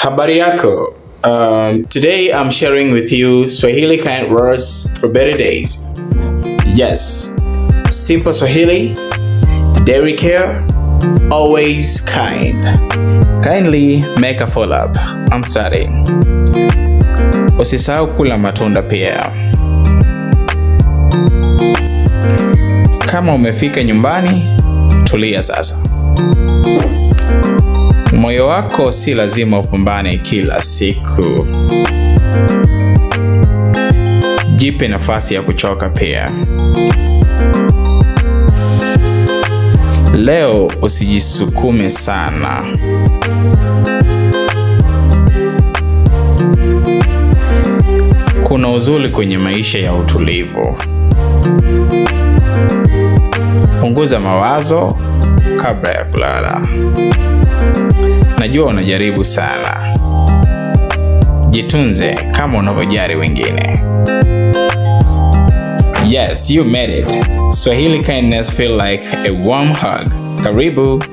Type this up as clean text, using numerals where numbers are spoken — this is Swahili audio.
Habari yako. Today I'm sharing with you Swahili kind words for better days. Yes, simple Swahili, dairy care, always kind. Kindly make a follow-up. I'm starting. Usisahau kula matunda pia. Kama umefika nyumbani, tulia sasa. Moyo wako si lazima upambane kila siku. Jipe nafasi ya kuchoka pia. Leo usijisukume sana. Kuna uzuri kwenye maisha ya utulivu. Punguza mawazo kabla ya kulala. Najua unajaribu sana. Jitunze kama unavyojali wengine. Yes, you made it. Swahili kindness feel like a warm hug. Karibu.